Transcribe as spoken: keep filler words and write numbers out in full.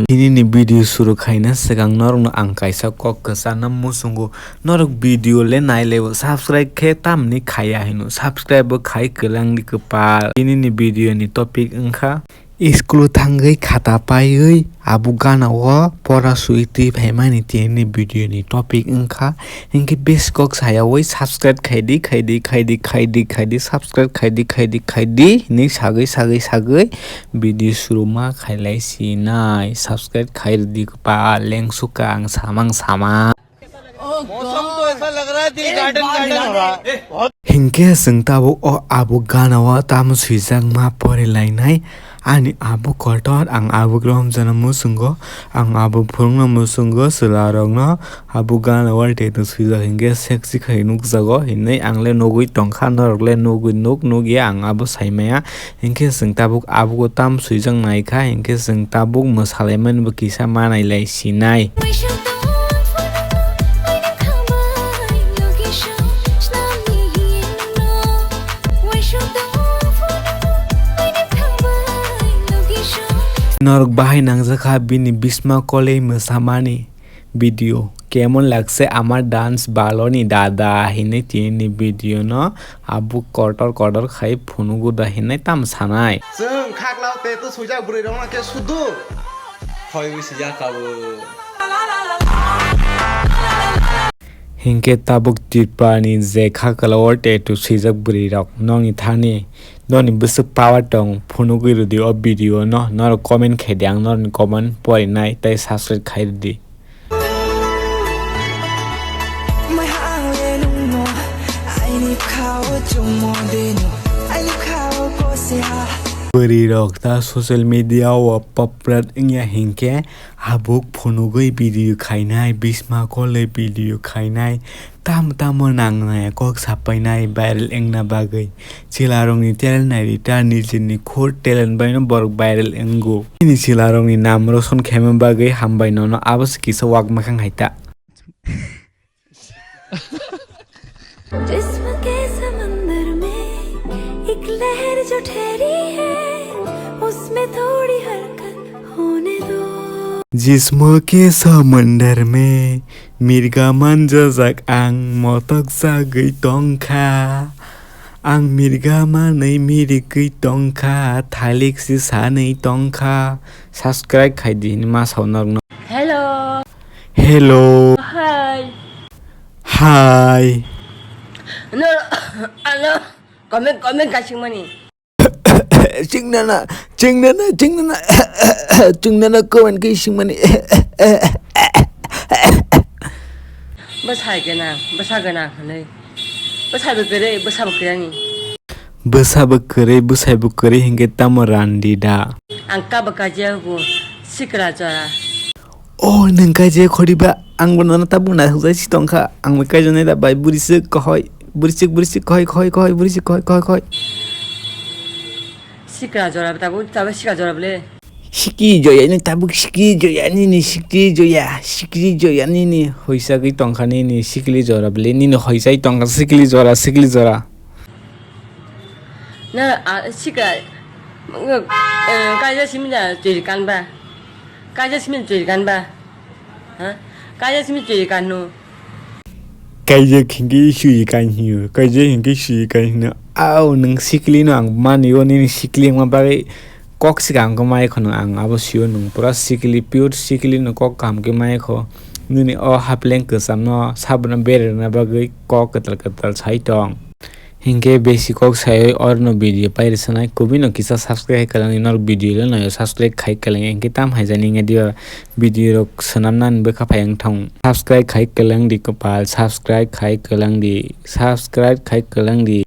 Tinini video suru khaina swkang norokno ang kaisa kok kwchana muchungo. Norok video le nai laibo, subscribe khe tamni khaiya hino, subscribe bo khai kwlangdi kwpal. Tinini video ni topic wngkha, school o thangwi khata paiwi abo gana o pora swi twi phaimani. Tinini video ni topic wngkha, hinkhe besi kok sayawi subscribe khaidi, khaidi, khaidi, khaidi, khaidi, subscribe khaidi, khaidi, khaidi hinwi sagwi, sagwi, sagwi video suru ma khailai sinai. Subscribe khairwdi kwpal, lengsukha ang samang sama. मौसम तो ऐसा लग रहा है दिल garden garden हो रहा है। Hinkhe chwng tabuk o abo gana o tamo swijak ma porilainai. Ani abo kotor, ang abo romjana muchungo, ang abo phurungna muchungo, chwla rokno abo gana o tattoo swijak hinkhe sexy khai nukjago hinwi ang le nugwi tongkha, norok le nugwi nuk nukya ang abo saimaya. Hinkhe chwng tabuk abo tam swijak naikha, hinkhe chwng tabuk mwsalaimani bo kisa ma nailai sinai. Norok bahai nangjakha bini bisma kolei mwsamani. Video, "Kemon lagse amar dance baloni dada?" hinwi tini video no abo kotor kotor khai phunugo da hinwi tamo sanai. Chwng khaklao tattoo swijak bwrwi rokno khe sudu. Khoi wi sijak abo. Hinkhe tabuk Tripura ni je khaklao tattoo swijak bwrwi rok nokni thani, nokni bwswk power tong phunugwi rwdi o video no, norok comment khaidi, ang norokni comment porinai tei subscribe khairwdi. Bwrwi rok ta social media o popular wngya hinkhe, habuk phunugwi video khainai, bisma kolei video khainai, tamo tamo nangnai kok sapainai viral wngna bagwi. Chwlarokni talent nairita, nijini khur talent baino borok viral wngo. Nini chwlarokni nam roson khaima bagwi hambai nono, abo se kisa wak mwkhang hai ta. जिस्म के समंदर में एक लहर जो ठहरी है, उसमें थोड़ी हरकत होने दो। Jismo ke samandar me mirga manjajak ang motok jagwi tongkha. Ang mirga manwi mirigwi tongkha, thalik si sanwi tongkha. Subscribe khaidi hinwi ma sao norokno. Hello. Hello. Hi. Hi. No, ano, comment, comment kasing mani. Chingnana, chingnana, chingnana, chingnana comment kasing mani. Bwsai gwnang, bwsa gwnang hinwi. Bwsai bo kwrwi, bwsa bo kwrwini. Bwsa bo kwrwi, bwsai bo kwrwi hinkhe tamo randi da? Ang kabo kaijak bo sikla jora. Oh, nwng kaijak khoriba, ang bo nono tabuk naithokjai si tongkha. Ang bo kaijaknai da bai, bwrwi swk kohoi, bwrwi swk, bwrwi swk kohoi, kohoi, kohoi, bwrwi swk kohoi, kohoi, kohoi. Sikla jora tabuk, tabuk sikla jora bole. Sikli joya ni tabuk sikli joya nini sikli joya, sikli joya nini hoisagwi tongkha nini sikli jora bole, nini hoisai tongkha sikli jora, sikli jora. Na, a, sika, eh, kaijak simi da chwri kanba? Kaijak simi chwri kanba? Ha? Kaijak simi chwri kanno? Kaijak hinkhe sui kan hino, kaijak hinkhe sui kan hino. Au, nwng sikli no ang mani o, nini sikli wngma bagwi kok swkang khe mai khwno ang abo sio, nwng pura sikli, pure sikli no kok kaham khe mai kho. Nini o hapleng kwcham no sabono bererna bagwi kok kwtal kwtal sai tong. Hinkhe besi kok saiwi orno video pairi sanai, kubui no kisa subscribe hai kwlangdi, norok video le naio subscribe khai kwlangya, hinkhe tam hai jani wngya diba video rok swnamnani bwkha phai wngthong. Subscribe khai kwlangdi kwpal, subscribe khai kwlangdi, subscribe khai kwlangdi.